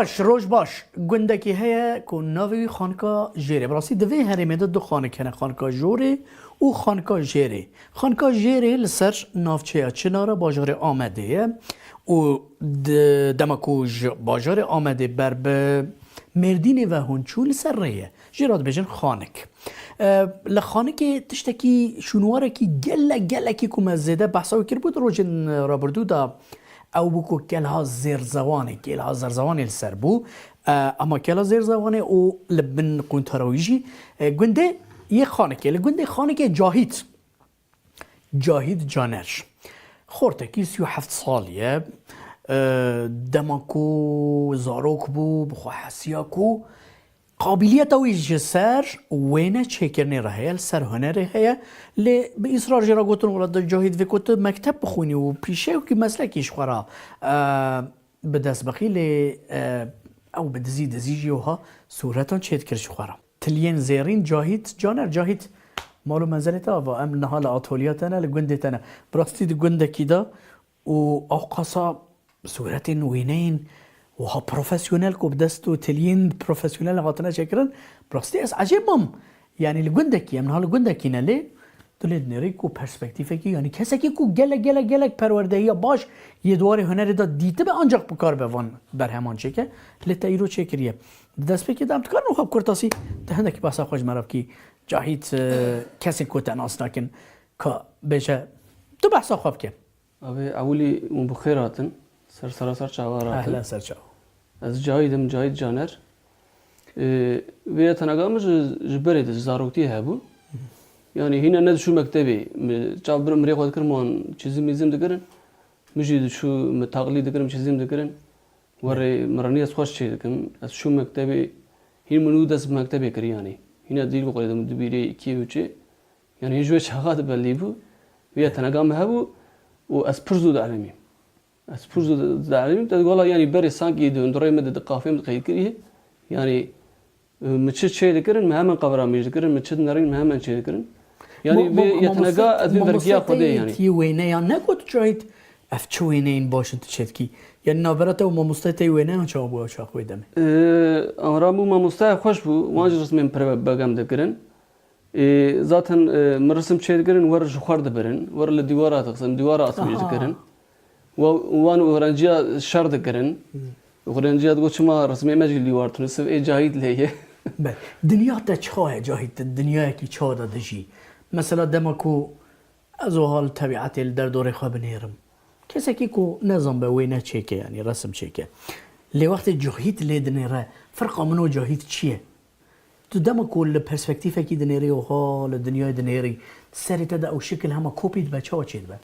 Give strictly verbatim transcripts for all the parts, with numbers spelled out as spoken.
Baş, roj baş. Gundekî heye ku navê wî Xanika Jêrê. Bi rastî di vê herêmê de du xanik hene, Xanika Jorê û Xanika Jêrê. Xanika Jêrê li ser navçeya Çinara bajarê Amedê ye û di, dema ku ji bajarê Amedê ber bi Mêrdînê ve hûn çûn, li ser rê ye. Jê re dibêjin Xanik. E, li Xanikê tiştekî, şûnwarekî gelek, gelekî ku me zêde behsa wî kiribû di rojên rabirdû de, ew bû ku kelha Zêrzewanê, kelha Zerzewanê li ser bû. E, ama kelha Zêrzewanê û li bin quntara wî jî, e, gundê yê Xanikê. Li gundê Xanikê Cahît, Cahît Caner. Xortekî sî û heft salî ye. E, dema ku zarok bû, bi xwe hesiya ku qabiliyeta wî ji ser wêne çêkirinê re heye, li ser hunerê heye. Lê bi îsrar jê re gotin, wela de Cahît, vê ku tu mekteb bixwînî û pîşeyekî meslekî ji xwe re, e, bi dest bixî, lê, e, ew bi dizî, dizî jî wiha sûretan çêdikir ji xwe re. Tiliyên zêrîn Cahît Caner, Cahît, mal û menzelê te ava, em niha li atolya te ne, li gundê te ne. Bi rastî di gundekî de û ewqasa sûretên, wêneyên wiha profesyonel ku bi dest û tiliyên profesyonel hatine çêkirin, bi rastî ez ecêb mam. Yanî li gundekî, em niha li gundekî ne, lê tu lê dinêrî ku perspektîfekî, yanî kesekî ku gelek, gelek, gelek perwerdehiya baş yê di warê hunerê de dîtibe, ancak bikaribe van berheman çêke, lê te îro çêkiriye. Di destpêkê de em dikarin û xwe bi kurtasî, tu hindekî behsa xwe ji me re bikî. Cahît, e, kesên ku te nas nakin, ka bêje, tu behsa xwe bike. Abi, ewilî hûn bi xêr hatin. Ser sera ser çava hatin. Ehlen ser çava. Ez Cahîd im, Cahîd Caner. Ê, vê tenega min ji, ji berê de, ji zaroktiyê hebû. Yanî hîna ne diçû mektebê. Mi, çav bir mirê xwe dikir, man çizim mizim dikirin. Min jî diçû, mi taqlîd dikirin, çizim dikirin. Werê min renî ez xweş çê dikim. Ez çûm mektebê, hîn min û dest bi mektebê kir yanî. Hîna dîl bixwedê min dibîrê ikiyê û çê. Yanî hîn ji wê çaxa de belî bû. Vê tenega min hebû û ez pir zû dielimîm. Ez pir zû di-, dielimîm. Te wela yanî berê sankî di hundirê min de, di qafê min de qeyd kiriye. Yanî, e, min çi çê dikirin, min hemen qevramîş dikirin, min çi dinerîn, min hemen çê dikirin. Yanî vê yetenega ez vê vergiya xwe dê yanî. Tiyê wêneyan negot Cahît, ev çi wêneyên baş in tu çêdikî? Yanî navbera te û mamosteyê te yê wêneyan çawa bû ew çax wê demê? Ee, Amram bû, mamosteya xweş bû, wan jî rismên pir begem dikirin. Ê, zaten, e, min risim çêdikirin, wer ji xwe dibirin, wer li dîwara dixistin, dîwara asmîş dikirin. Wa-, wan û öğrenciya şer dikirin. Öğrenciya digot, çima rismê me jî li dîwar tune, siv ê Cahît lê ye. Be, dinya te çixa ye Cahît, tu dinyayekî çawa de dijî? Mesela dema ku ez wiha li tebîetê, li derdorê xwe binêrim. Kesekî ku nezanbe wêne çêke, yanî resim çêke. Lê wextê Cahît lê dinêre, firqa min û Cahît çi ye? Tu dema ku li perspektîfekî dinêrî û ha li dinyayê dinêrî, serê te de ew şikil hema kopî dibe, çawa çêdibe?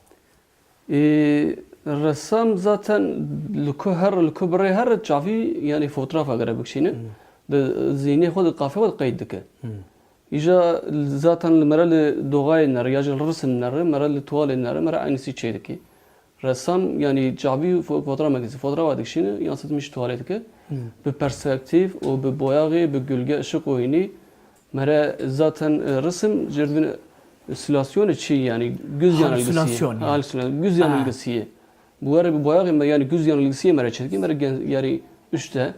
Ê, ressam zaten li ku her, li ku birê her çavî, yanî fotografa gere bikişîne. Hmm. Di zîhnê xwe, di qafê xwe de qeyd dike. Hmm. Îja zaten li mere li doxayê nere, ya jî li risim nere, mere li tuwalê nere, mere eynîsî çê dike. Ressam, yanî çavî fo-, fotoğraf makinesi, fotoğrafa dikişîne, yansıtmış tuvalê dike. Hmm. Bi perspektîf û bi boyaxê, bi gölge, ışık û hînî. Mere zaten, e, resim, ji vir, e, halüsinasyon çi, yanî göz yanılgısı. Halüsinasyon, yanî. Halüsinasyon, göz yanılgısı. Bu were bi boyaxê me, yanî göz yanılgısı mere çêdikî, mere gen-, yanî üstte.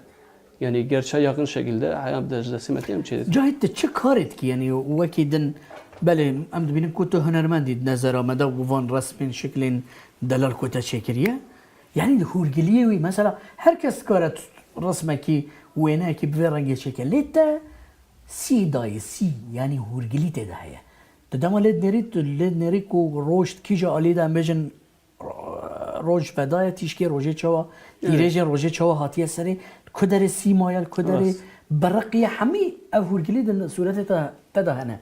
Yanî gerçeğe yakın şekilde heyat de ji destê me tê em çêdikin. Cahit, tu çi karê dikî? Yanî wekî din, belê, em dibînin ku tu hunermendî di nezera me de, û van resmên, şiklên delal ku te çêkiriye. Yanî di hûrgiliyê wî, mesela her kes dikare tu-, resmekî, wêneyekî bi vê rengê çêke. Lê te sî dayê, sî, yanî hûrgilî tê de heye. Tu dema lê dinêrî, tu lê dinêrî ku roj di kîja aliyê de, em bêjin, roj vedaye tîşkê rojê çawa, Evet. hîrêjê rojê çawa hatiye serê, ku derê sîma ye, ku derê Rast. beriqiye, hemî ev hûrgilî di sûretê te, te de hene.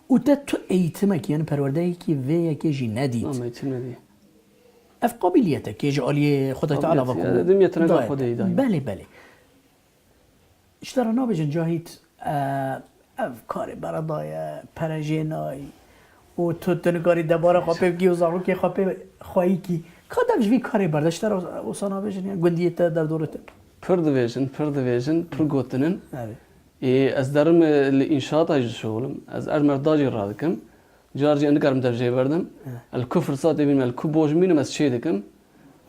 Û te tu eğitimekî, yanî perwerdeyekî vê yekê jî nedît. Ama eğitim nedî. Ev qabiliyetekê ji aliyê Xwedê Teala Qabiliyet, ve ku yani, dedim yetenek daye Xwedê te. daye. Belê, belê. Ji te re nabêjin Cahît, e, ev karê bereda ye, pere jê nayî û tu, tu nikarî debara xwe pê bikî û zarokê xwe pê xweyî kî. Ka dev ji vî karê berde, ji te re wisa nabêjin ya gundiyê te, derdorê te? Pir dibêjin, pir dibêjin, pir gotin in. Evet. Ê, ez derim, e, li înşaata jî dişixulim. Ez erd merda jî radikim. Car jî ez nikarim dev jê berdim. Evet. Ez li ku firsatê bînim, ez li ku boş bînim, ez çê dikim.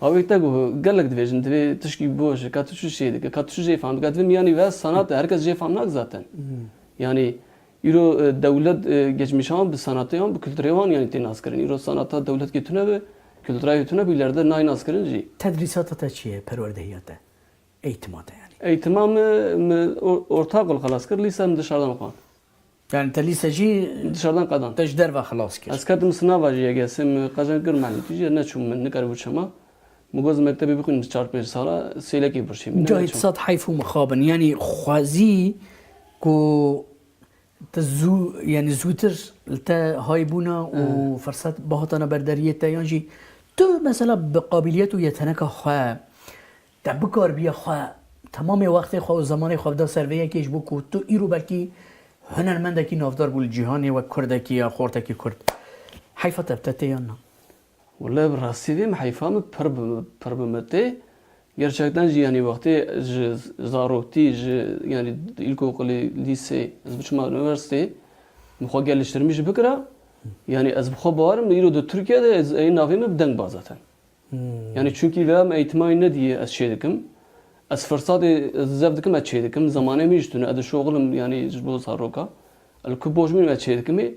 Awê te got, gelek dibêjin, divê tişkî boş, ka tu çi çê dike, ka tu çi jê fam dike, divê miyanî ve sanat e, herkes jê fam nak zaten. Yani îro e, dewlet e, geçmişan bi sanatê wan, bi kulturê wan yani tê naskirin. Îro sanata dewletkî tune be, kulturayê tune be, îlerde nayê naskirin jî. Tedrîsata te çi ye, perwerdehiya te? Eğitima te yani. Eğitima mi, mi or- ortaokul xelas kir, lîse mi dışardan xwend. Yani te lîse jî Dışardan qedan. Te ji derve xelas kir. Ez ketim sinava jî Y G S, mi qezen kir, melî tu jî neçûm, min nikar biçema. Mi goz mektebê bixwîn çar pênc sala, sêlekê birşî min. Cahit, sed heyf û mixabin. Yani xwezî ku te zû, yani zûtir li te hay bûna û Hı. Firset bihatana berderiyê te, yan jî tu mesela bi qabiliyet û yeteneka xwe te bikarbiye xwe, temamê wextê xwe û zemanê xwe bida ser vê yekê, ji bo ku tu îro belkî hunermendekî navdar bû li cîhanê wek kurdekî ya xortekî kurd. Heyfa te bi te tê yan na? Wele bi rastî vê mi heyfa mi pir bi, pir bi mi tê. Gerçekten jî yani wextê ji zaroktî, ji yani ilkokulê, lîsê, ez biçima üniversiteyê, mi xwe geliştirmiş bikira. Yani ez bi xwe bawerim, îro di Tirkiye de ez ê navê min bi deng ba zaten. Hmm. Yani çünkü vê em eğitimay nediye ez çê dikim. Ez fırsatê ez zef dikim ez çê dikim. Zamanê min jî tune, ez dişoxilim yani ji bo zaroka. El ku boj min ez çê dikim ê.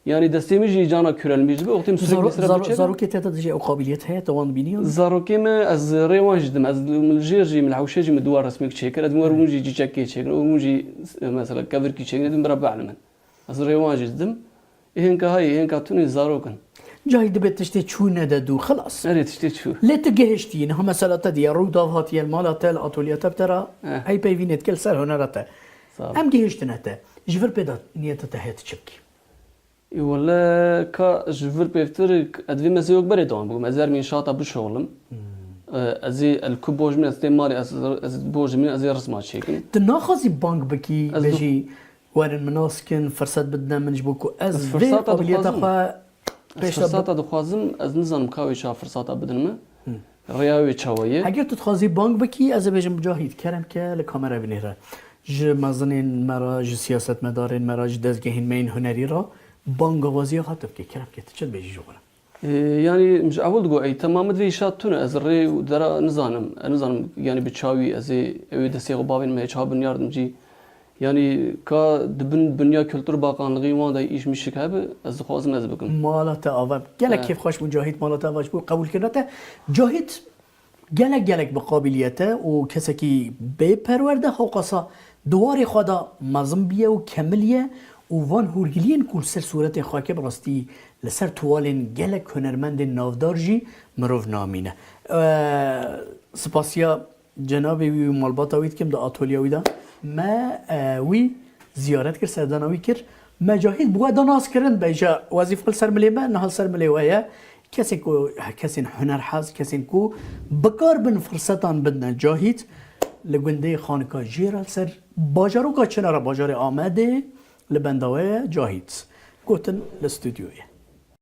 Yani destê min jî cana kürelmiş dibe, wextê min sürekli Zaro- sıra zaro- biçe. Zarokê te de dijî ew qabiliyet heye, te wan dibînî yan? Zarokê min ez rê wan jî dim. Ez li jêr jî, min li hewşe jî min duwa resmêk çêkir. Ez wer hûn jî cîçekê çêkir. Hûn jî mesela kevirkî çêkir. Dedim bira bielimin. Ez rê wan jî didim. Ê hênka hayê, hênka tune zarok in. Cahî dibe tiştê çû nede dû, xilas. Erê, tiştê çû. Lê tu gihiştî, niha mesela te diye Rûdaw hatiye li mala te, li atolya te bi te re, Eh. Hey peyvînê dike li ser hunera te. Sağ ol. Em gihiştine te. Ji vir pê de niyeta te heye tu çi bikî? Ê wele ka ji vir pêvtir, ez divê mesê wek berê dewam bikim. Ez her min şata bişoxlim. Hmm. Eh, ez ê el ku boj min, ez tê malê, ez, ez boj min, ez ê risma çêkim. Tu naxwazî bang bikî, Ez du- bêjî, Werin min nas kin, firset bidine min ji bo ku ez Ez vê firsata qabiliyeta dixwazim. xwe Ez pêş de firsata dixwazim, ez nizanim ka wê çawa firsata bidin min. Hı. Rêya wê çawa ye? Heger tu dixwazî bang bikî, ez ê bêjim Cahît, kerem ke li kamera binêre. Ji mezinên me re, ji siyasetmedarên me re, ji dezgehên me yên hunerî re banga waziya xwe tu bikî. Kerem ke tu çi dibêjî ji xwe re? Ee, yani ji ewil digo ey temamı divê şat tune, ez rê û dera nizanim. Ez nizanim yani bi çawî ez ê ew ê destê xwe bavên me çawa bin yardimcî. Yani ka dibin binya Kültür Bakanlığı wan de îş mişik hebe, ez dixwazim ez bikim. Mala te ava. Gelek He. kêfxweş bû Cahit, mala te ava ji bo qebûlkirina te. Cahit gelek gelek bi qabiliyete û kesekî bê perwerde, hewqasa di warê xwe de mezin biye û kemiliye û van hûrgiliyên ku li ser sûretê xwe ke bi rastî li ser tuwalên gelek hunermendên navdar jî mirov namîne. Eee, spasiya cenabê wî û malbata wî dikim di atolya wî de. Me, eee, wî ziyaret kir, serdana wî kir. Me Cahît bi we da nas kirin, bêje wezîfa li ser milê me, niha li ser milê we ye. Kesên ku, kesên hunerhez, kesên ku bikar bin firsetan bidine Cahît, li gundê Xanika Jêra li ser bajaroka Çinara, bajarê Amedê, li benda we ye Cahît. Gotin li stûdyoyê.